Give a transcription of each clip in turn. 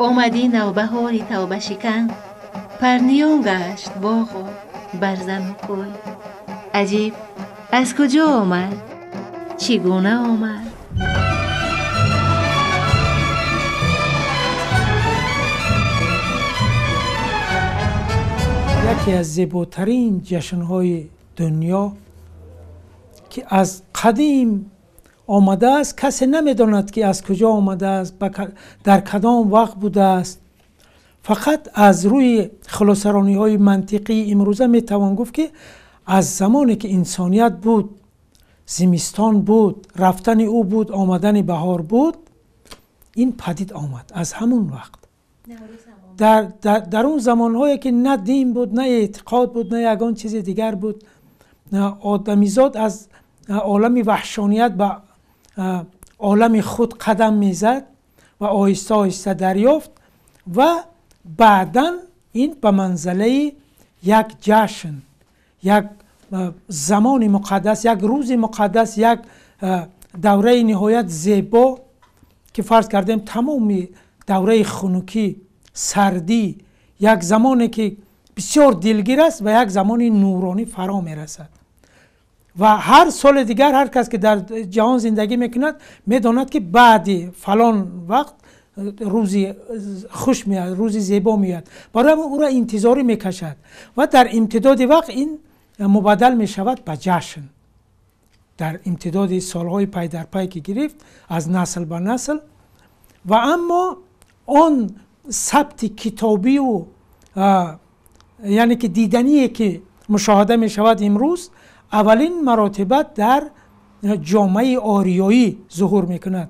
Омадӣ навбаҳори тавбашикан, парниён гашт боғу барзану кӯй. Аҷиб, аз куҷо омад? Чӣ гуна омад? Яке аз зеботарин ҷашнҳои дунё, ки аз қадим омадааст, касе намедонад, ки аз куҷо омадааст, дар кадом вақт будааст. Фақат аз рӯи хулосарониҳои мантиқии имрӯза метавон гуфт, ки аз замоне ки инсоният буд, зимистон буд, рафтани ӯ буд, омадани баҳор буд, ин падид омад аз ҳамон вақт. Дар он замонҳое ки на дин буд, на эътиқод буд, на ягон чизи дигар буд, одамизод аз олами ваҳшоният ба олами худ қадам мезад ва оҳиста оҳиста дарёфт ва баъдан ин ба манзалаи як ҷашн, як замони муқаддас, як рӯзи муқаддас, як давраи ниҳоят зебо, ки фарз кардем тамоми давраи хунукӣ, сардӣ, як замоне ки бисёр дилгир аст ва як замони нуронӣ фаро мерасад. Ва ҳар соли дигар ҳар кас ки дар ҷаҳон зиндагӣ мекунад, медонад, ки баъди фалон вақт рӯзи хуш меояд, рӯзи зебо меояд. Барои ҳамин ӯро интизорӣ мекашад ва дар имтидоди вақт ин мубаддал мешавад ба ҷашн. Дар имтидоди солҳои пай дар пай ки гирифт аз насл ба насл. Ва аммо он сабти китобию, яъне ки дидание ки мушоҳада мешавад имрӯз, аввалин маротиба дар ҷомеаи ориёӣ зуҳур мекунад.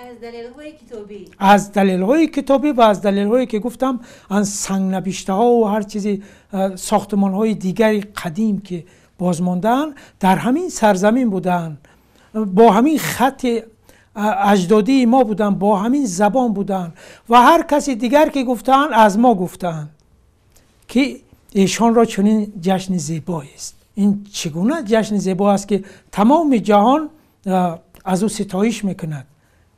Аз далелҳои китобӣ, аз далелҳои китобӣ ва аз далелҳое ки гуфтам, аз сангнавиштаҳо ва ҳар чизи сохтмонҳои дигари қадим ки бозмондаанд, дар ҳамин сарзамин будаанд, бо ҳамин хати аҷдодии мо буданд, бо ҳамин забон буданд ва ҳар каси дигар ки гуфтаанд, аз мо гуфтаанд, ки эшонро чунин ҷашни зебоест. Ин чӣ гуна ҷашни зебо аст, ки тамоми ҷаҳон аз ӯ ситоиш мекунад,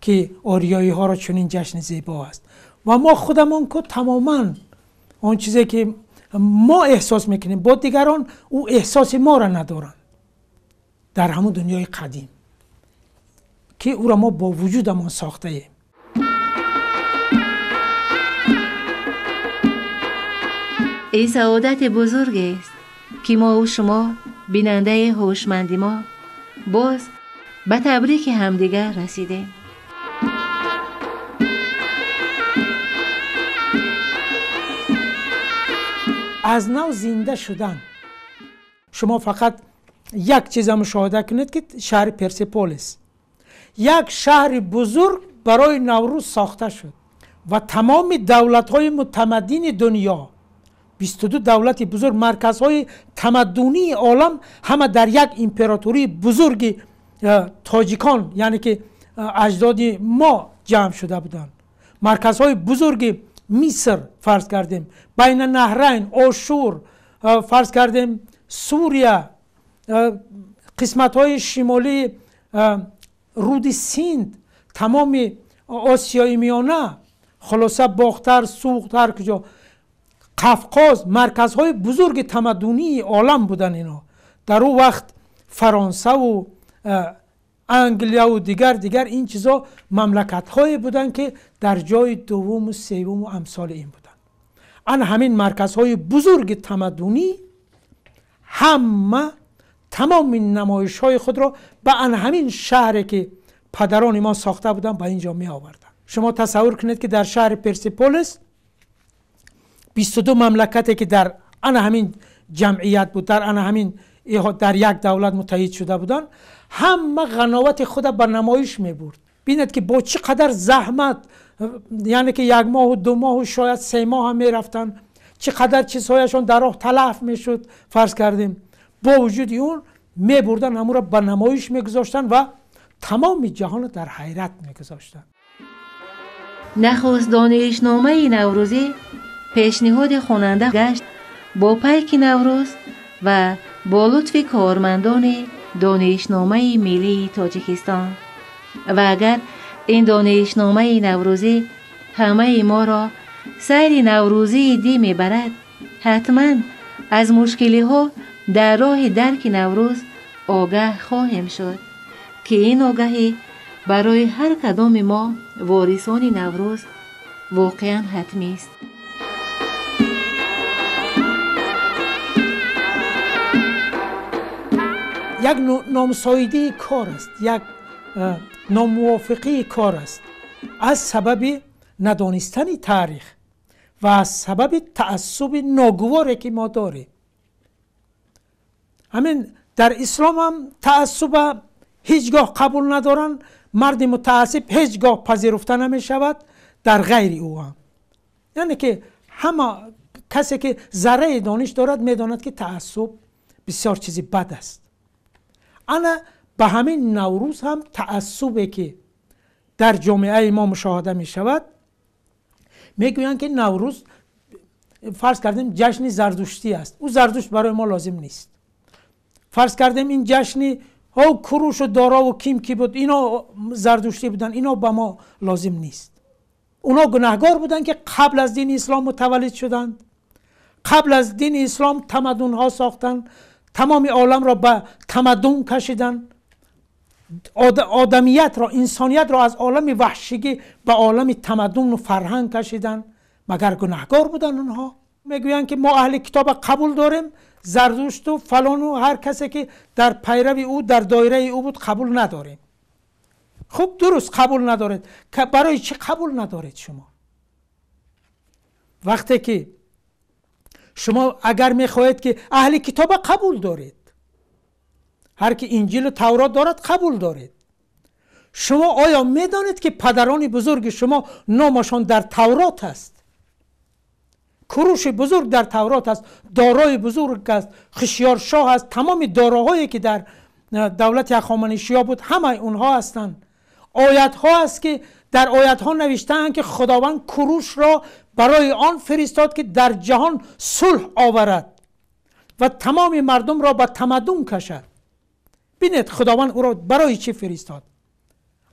ки ориёиҳоро чунин ҷашни зебо аст. Ва мо худамон ку тамоман он чизе ки мо эҳсос мекунем, бо дигарон ӯ эҳсоси моро надоранд дар ҳамон дунёи қадим, ки ӯро мо бо вуҷудамон сохтаем. Ин саодати бузургест, ки мову шумо, бинандаи ҳушманди мо, боз ба табрики ҳамдигар расидем. Аз нав зинда шудан. Шумо фақат як чиза мушоҳида кунед, ки шаҳри Персеполис як шаҳри бузург барои Наврӯз сохта шуд ва тамоми давлатҳои мутамаддини дунё, 22 давлати бузург, марказҳои тамаддунии олам ҳама дар як императории бузурги тоҷикон, яъне ки аҷдоди мо, ҷамъ шуда буданд. Марказҳои бузурги Миср, фарз кардем, Байнанаҳрайн, Ошур, фарз кардем, Сурия, қисматҳои шимолии руди Синд, тамоми Осиёи Миёна, хулоса Бохтар, Суғд, ҳар куҷо, Қафқоз, марказҳои бузурги тамаддунии олам буданд ино. Дар ӯ вақт Фаронсаву Англияву дигар ин чизо мамлакатҳое буданд, ки дар ҷои дуввуму севуму амсоли ин буданд. Ан ҳамин марказҳои бузурги тамаддунӣ ҳама тамоми намоишҳои худро ба ан ҳамин шаҳре ки падарони мо сохта буданд, ба ин ҷо меоварданд. Шумо тасаввур кунед, ки дар шаҳри Персеполис 22 мамлакате ки дар ана ҳамин ҷамъият буд, дар ана ҳамин дар як давлат муттаҳид шуда буданд, ҳама ғановати худа ба намоиш мебурд. Бинед, ки бо чӣ қадар заҳмат, яъне ки як моҳу 2 моҳу шояд 3 моҳ ҳам мерафтанд, чӣ қадар чизҳояшон дар роҳ талаф мешуд, фарз кардем, бо вуҷуди он мебурданд, ҳамонро ба намоиш мегузоштанд ва тамоми ҷаҳонро дар ҳайрат мегузоштанд. Нахуст донишномаи наврӯзӣ пешниҳоди хонанда гашт бо пайки Наврӯз ва бо лутфи кормандони донишномаи миллии Тоҷикистон. Ва агар ин донишномаи наврӯзӣ ҳамаи моро сайри наврӯзии дӣ мебарад, ҳатман аз мушкилиҳо дар роҳи дарки Наврӯз огаҳ хоҳем шуд, ки ин огаҳӣ барои ҳар кадоми мо ворисони Наврӯз воқеан ҳатмист. Як номусоидии кор аст, як номувофиқии кор аст аз сабаби надонистани таърих ва аз сабаби таассуби ногуворе ки мо дорем. Ҳамин дар ислом ҳам таассуба ҳеҷ гоҳ қабул надоранд, марди мутаассиб ҳеҷ гоҳ пазируфта намешавад, дар ғайри ӯ ҳам. Яъне ки ҳама касе ки зарраи дониш дорад медонад ки таассуб бисёр чизи бад аст. Ана ба ҳамин Наврӯз ҳам таассубе ки дар ҷомеаи мо мушоҳида мешавад, мегӯянд ки Наврӯз фарз кардем ҷашни зардуштӣ аст, ӯ Зардушт барои мо лозим нест. Фарз кардем ин ҷашни Курушу Дорову ким ки буд, ино зардуштӣ буданд, ино ба мо лозим нест. Оно гунаҳгор буданд ки қабл аз дини ислом мутаваллид шуданд, қабл аз дини ислом тамаддунҳо сохтанд, тамоми оламро ба тамаддун кашиданд, одамиятро, инсониятро аз олами ваҳшигӣ ба олами тамаддуну фарҳанг кашиданд. Магар гунаҳгор буданд онҳо? Мегӯянд ки мо аҳли китоба қабул дорем, Зардушту фалону ҳар касе ки дар пайрави ӯ, дар доираи ӯ буд қабул надорем. Хуб, дуруст, қабул надоред. Барои чӣ қабул надоред шумо? Вақте ки шумо агар мехоҳед ки аҳли китоба қабул доред, ҳар ки Инҷилу Таврот дорад қабул доред, шумо оё медонед ки падарони бузурги шумо номашон дар Таврот аст? Куруши бузург дар Таврот аст, Дорои бузург аст, Хишёршоҳ аст, тамоми дороҳое ки дар давлати Ҳахоманишиё буд ҳамаи онҳо ҳастанд. Оятҳо аст ки дар оятҳо навиштаанд ки Худованд Курушро барои он фиристод ки дар ҷаҳон сулҳ оварад ва тамоми мардумро ба тамаддун кашад. Бинед, Худованд ӯро барои чӣ фиристод?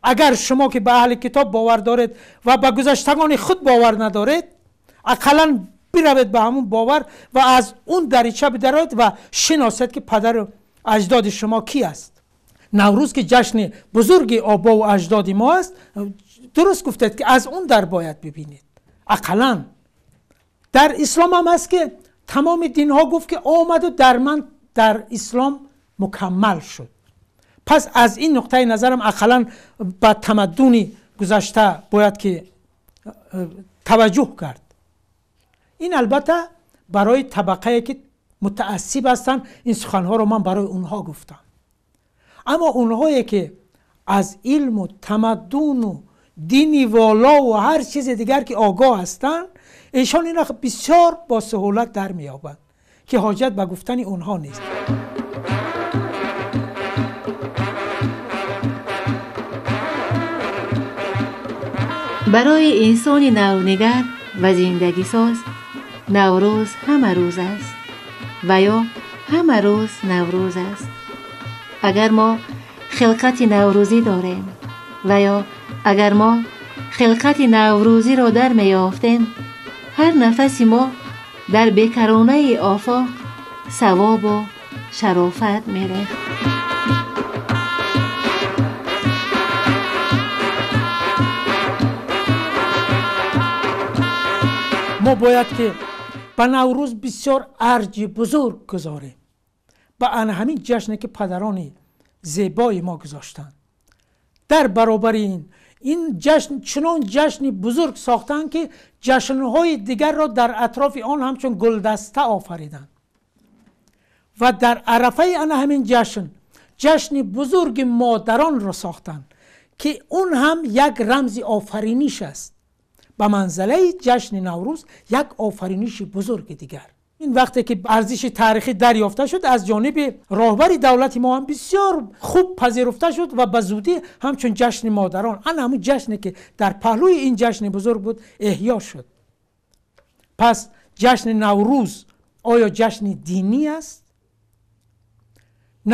Агар шумо ки ба аҳли китоб бовар доред ва ба гузаштагони худ бовар надоред, ақаллан биравед ба ҳамун бовар ва аз он дарича бидароед ва шиносед ки падару аҷдоди шумо ки аст. Наврӯз ки ҷашни бузурги обову аҷдоди мо аст, дуруст гуфтед ки аз он дар бояд бибинед. Ақаллан дар ислом ҳам аст ки тамоми динҳо гуфт ки омаду дар ман дар ислом мукаммал шуд. Пас аз ин нуқтаи назарам ақаллан ба тамаддуни гузашта бояд ки таваҷҷӯҳ кард. Ин албатта барои табақае ки мутаассиб ҳастанд, ин суханҳоро ман барои онҳо гуфтам. Аммо онҳое ки аз илму тамаддуну дини волову ҳар чизи дигар ки огоҳ ҳастанд, эшон инро бисёр бо суҳулат дар меёбанд ки ҳоҷат ба гуфтани онҳо нест. Барои инсони навнигар ва зиндагисоз Наврӯз ҳама рӯз аст ва ё ҳама рӯз Наврӯз аст. Агар мо хилқати наврӯзӣ дорем ва ё агар мо хилқати наврӯзиро дар меёфтем, ҳар нафаси мо дар бекаронаи офоқ савобу шарофат мерехт. Мо бояд ки ба Наврӯз бисёр арҷи бузург гузорем, ба ана ҳамин ҷашне ки падарони зебои мо гузоштанд. Дар баробари ин ҷашн чунон ҷашни бузург сохтанд ки ҷашнҳои дигарро дар атрофи он ҳамчун гулдаста офариданд ва дар арафаи ана ҳамин ҷашн ҷашни бузурги модаронро сохтанд ки он ҳам як рамзи офариниш аст. Ба манзалаи ҷашни Наврӯз як офариниши бузурги дигар. Ин вақте ки арзиши таърихӣ дарёфта шуд, аз ҷониби роҳбари давлати мо ҳам бисёр хуб пазируфта шуд ва ба зудӣ ҳамчун ҷашни модарон, ана ҳамун ҷашне ки дар паҳлӯи ин ҷашни бузург буд, эҳё шуд. Пас ҷашни Наврӯз оё ҷашни динӣ аст?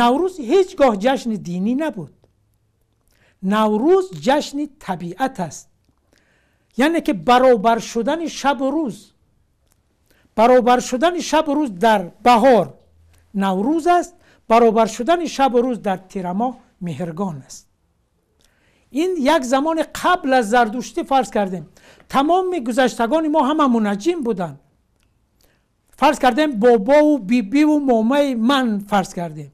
Наврӯз ҳеҷ гоҳ ҷашни динӣ набуд. Наврӯз ҷашни табиат аст. Яъне ки баробар шудани шабу рӯз, баробар шудани шабу рӯз дар баҳор Наврӯз аст, баробар шудани шабу рӯз дар тирамоҳ Меҳргон аст. Ин як замони қабл аз Зардуштӣ фарз кардем. Тамоми гузаштагони мо ҳама мунаҷҷим буданд. Фарз кардем бобову бибиву момаи ман фарз кардем.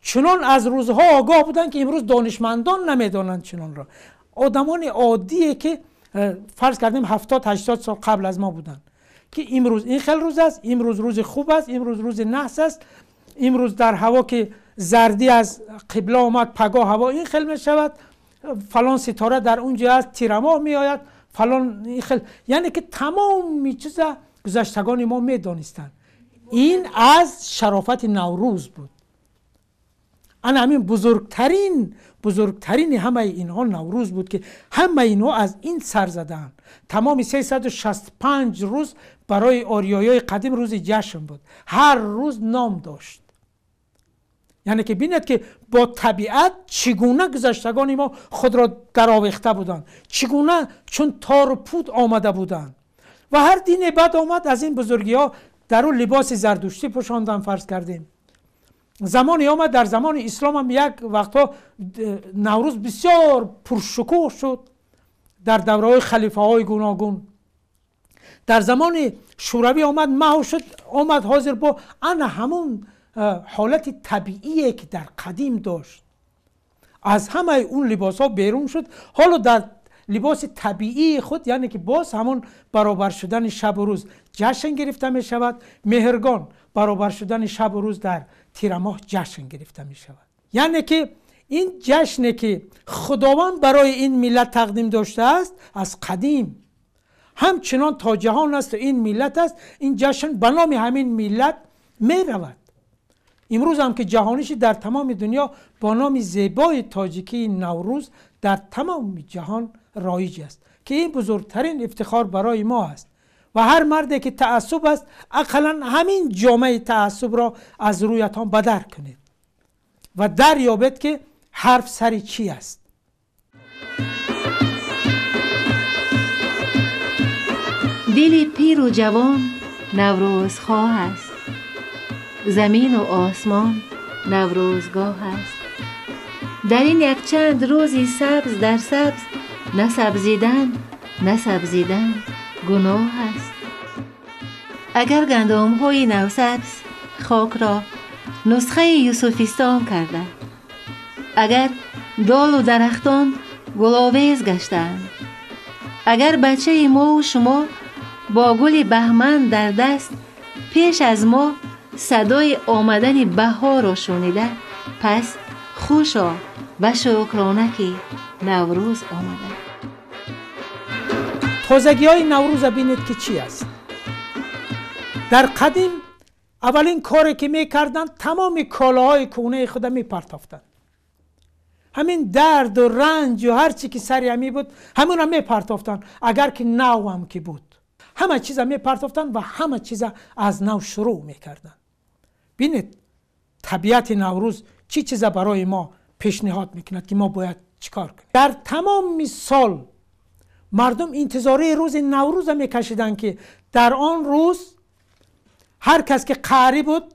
Чунон аз рӯзҳо огоҳ буданд, ки имрӯз донишмандон намедонанд чунонро. Одамони оддие ки фарз кардем 70-80 сол қабл аз мо буданд, ки имрӯз ин хел рӯз аст, имрӯз рӯзи хуб аст, имрӯз рӯзи наҳс аст, имрӯз дар ҳаво ки зардӣ аз қибла омад, пагоҳ ҳаво ин хел мешавад, фалон ситора дар он ҷо аст, тирамоҳ меояд, фалон ин хел. Яъне ки тамоми чиза гузаштагони мо медонистанд. Ин аз шарофати Наврӯз буд. Ана ҳамин бузургтарини ҳамаи инҳо Наврӯз буд, ки ҳамаи инҳо аз ин сар задаанд. Тамоми 365 рӯз барои ориёиҳои қадим рӯзи ҷашн буд. Ҳар рӯз ном дошт. Яъне ки бинед ки бо табиат чӣ гуна гузаштагони мо худро даровехта буданд, чӣ гуна чун тору пуд омада буданд. Ва ҳар дине баъд омад аз ин бузургиҳо дар ӯ либоси зардуштӣ пӯшондан фарз кардем. Замоне омад дар замони ислом ҳам як вақтҳо Наврӯз бисёр пуршукӯҳ шуд дар давраҳои халифаҳои гуногун. Дар замони Шӯравӣ омад маҳв шуд, омад ҳозир бо ана ҳамун ҳолати табиие ки дар қадим дошт. Аз ҳамаи он либосҳо берун шуд. Ҳоло дар либоси табиии худ, яъне ки боз ҳамон баробар шудани шабу рӯз ҷашн гирифта мешавад. Меҳргон баробар шудани шабу рӯз дар тирамоҳ ҷашн гирифта мешавад. Яъне ки ин ҷашне ки Худованд барои ин миллат тақдим доштааст аз қадим ҳамчунон то ҷаҳон аст ва ин миллат аст, ин ҷашн ба номи ҳамин миллат меравад. Имрӯз ҳам ки ҷаҳониши дар тамоми дунё бо номи зебои тоҷикии Наврӯз дар тамоми ҷаҳон роиҷ аст, ки ин бузургтарин ифтихор барои мо аст. Ва ҳар марде ки таассуб аст, ақаллан ҳамин ҷомаи таассубро аз рӯятон бадар кунед ва дарёбед ки ҳарф сари чӣ аст. Дили пиру ҷавон наврӯзхоҳ аст, замину осмон наврӯзгоҳ аст. Дар ин якчанд рӯзи сабз дар сабз насабзидан, насабзидан гуноҳ аст. Агар гандумҳои навсабз хокро нусхаи Юсуфистон карда, агар долу дарахтон гуловез гаштаанд, агар бачаи мову шумо бо гули баҳман дар даст пеш аз мо садои омадани баҳорро шунида, пас хушо ва шукрона ки Наврӯз омада. Тозагиҳои Наврӯза бинед ки чӣ аст. Дар қадим аввалин коре ки мекарданд, тамоми колаҳои кӯҳнаи худа мепартофтанд. Ҳамин дарду ранҷу ҳар чӣ ки сари ҳамин буд, ҳамонро мепартофтанд, агар ки нав ҳам ки буд. Ҳама чиза мепартофтанд ва ҳама чиза аз нав шурӯъ мекарданд. Бинед табиати Наврӯз чӣ чиза барои мо пешниҳод мекунад ки мо бояд чӣ кор кунем. Дар тамоми сол мардум интизории рӯзи Наврӯза мекашиданд, ки дар он рӯз ҳар кас ки қаҳрӣ буд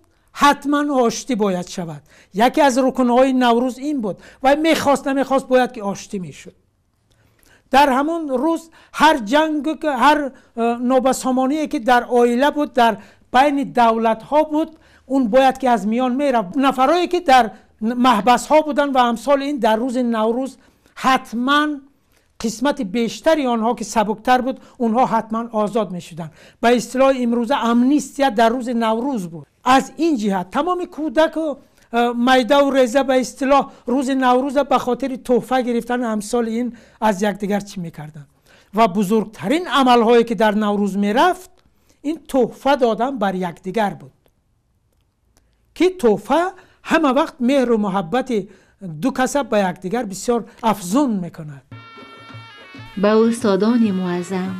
ҳатман оштӣ бояд шавад. Яке аз рукнҳои Наврӯз ин буд ва мехост намехост бояд ки оштӣ мешуд. Дар ҳамон рӯз ҳар ҷанг, ҳар нобасомоние ки дар оила буд, дар байни давлатҳо буд, он бояд ки аз миён мерафт. Нафарое ки дар маҳбасҳо буданд ва амсоли ин дар рӯзи Наврӯз ҳатман қисмати бештари онҳо ки сабуктар буд, онҳо ҳатман озод мешуданд. Ба истилоҳи имрӯза амнистия дар рӯзи Наврӯз буд. Аз ин ҷиҳат тамоми кӯдаку майдаву реза ба истилоҳ рӯзи Наврӯза ба хотири тӯҳфа гирифтан амсоли ин аз якдигар чӣ мекарданд. Ва бузургтарин амалҳое ки дар Наврӯз мерафт, ин тӯҳфа додан бар якдигар буд, ки тӯҳфа ҳама вақт меҳру муҳаббати ду каса ба якдигар бисёр афзун мекунад. Ба устодони муаззам,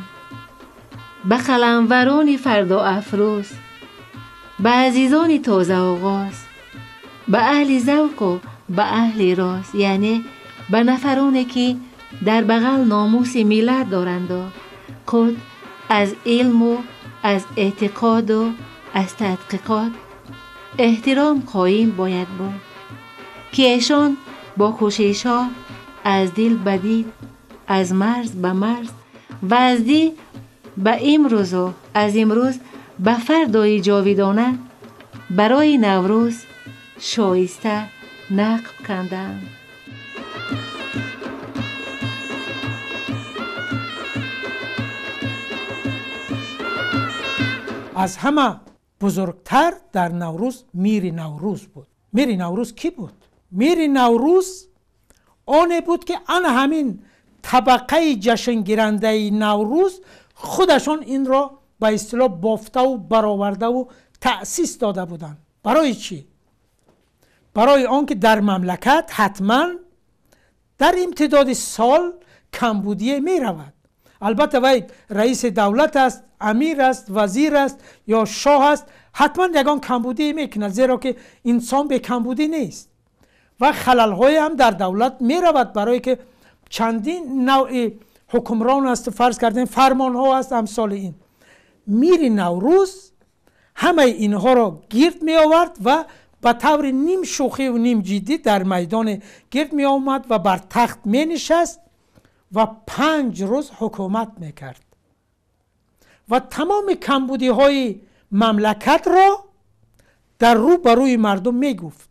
ба қаламварони фардоафрӯз, ба азизони тозаоғоз, ба аҳли завқу ба аҳли роз, яъне ба нафароне ки дар бағал номуси миллат доранду худ аз илму аз эътиқоду аз тадқиқот эҳтиром қоим бояд буд, ки эшон бо кӯшишҳо аз дил ба дил, аз марз ба марз ва аз дил ба имрӯзу аз имрӯз ба фардои ҷовидона барои Наврӯз шоиста нақб канданд. Аз ҳама бузургтар дар Наврӯз мири Наврӯз буд. Мири Наврӯз кӣ буд? Мири Наврӯз оне буд, ки ана ҳамин табақаи ҷашнгирандаи Наврӯз худашон инро ба истилоҳ бофтаву баровардаву таъсис дода буданд. Барои чӣ? Барои он ки дар мамлакат ҳатман дар имтидоди сол камбудие меравад. Албатта вай раиси давлат аст, амир аст, вазир аст ё шоҳ аст, ҳатман ягон камбудие мекунад, зеро ки инсон бекамбудӣ нест ва халалҳое ҳам дар давлат меравад, барое ки чандин навъи ҳукмрон аст, фарз кардем фармонҳо аст, амсоли ин. Мири Наврӯз ҳамаи инҳоро гирд меовард ва ба таври ним шӯхиву ним ҷиддӣ дар майдоне гирд меомад ва бар тахт менишаст ва 5 рӯз ҳукумат мекард ва тамоми камбудиҳои мамлакатро дар рӯ ба рӯи мардум мегуфт,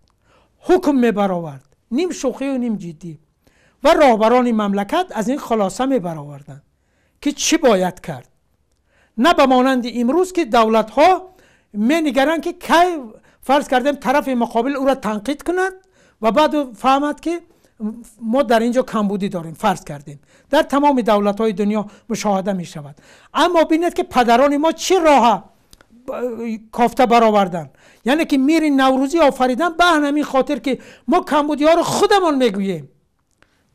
ҳукм мебаровард, ним шӯхиву ним ҷиддӣ, ва роҳбарони мамлакат аз ин хулоса мебароварданд, ки чӣ бояд кард. На ба монанди имрӯз, ки давлатҳо менигаранд, ки кай фарз кардем тарафи муқобил ӯро танқид кунад ва баъд ӯ фаҳмад, ки мо дар ин ҷо камбудӣ дорем. Фарз кардем дар тамоми давлатҳои дунё мушоҳида мешавад. Аммо бинед, ки падарони мо чӣ роҳа кофта бароварданд, яъне ки мири Наврӯзӣ офаридан ба ҳамин хотир, ки мо камбудиҳоро худамон мегӯем,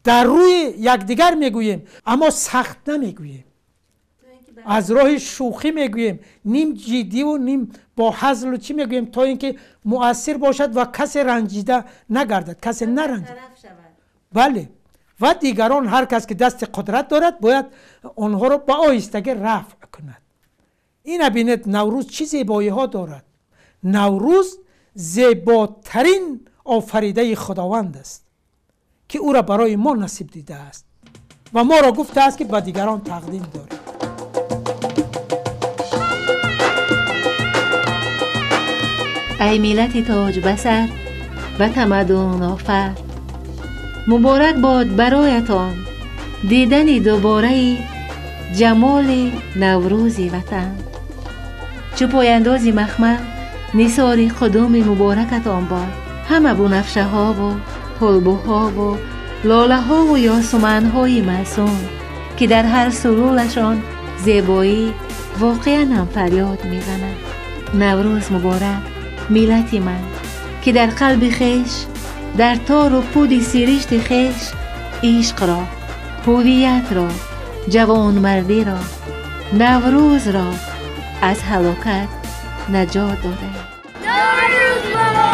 дар рӯи якдигар мегӯем, аммо сахт намегӯем, аз роҳи шӯхӣ мегӯем, ним ҷиддиву ним бо ҳазлу чӣ мегӯем, то ин ки муассир бошад ва касе ранҷида нагардад, касе наранҷад. Бале, ва дигарон ҳар кас ки дасти қудрат дорад, бояд онҳоро ба оҳистагӣ рафъ кунад. Ина бинед, Наврӯз чӣ зебоиҳо дорад. Наврӯз зеботарин офаридаи Худованд аст, ки ӯро барои мо насиб дидааст ва моро гуфтааст, ки ба дигарон тақдим дорем. Ай миллати тоҷбасар ва тамаддунофар, муборак бод бароятон дидани дубораи ҷамоли Наврӯзи ватан. Чу пояндози махмал нисори қудуми муборакатон бод. Ҳама бунафшаҳову ҳулбуҳову лолаҳову ёсуманҳои маъсум, ки дар ҳар сулулашон зебоӣ воқеан ҳам фарёд мезанад. Наврӯз муборак, миллати ман, ки дар қалби хеш, дар тору пуди сиришти хеш ишқро, ҳувиятро, ҷавонмардиро, Наврӯзро аз ҳалокат наҷот додаед. Наврӯз муборак!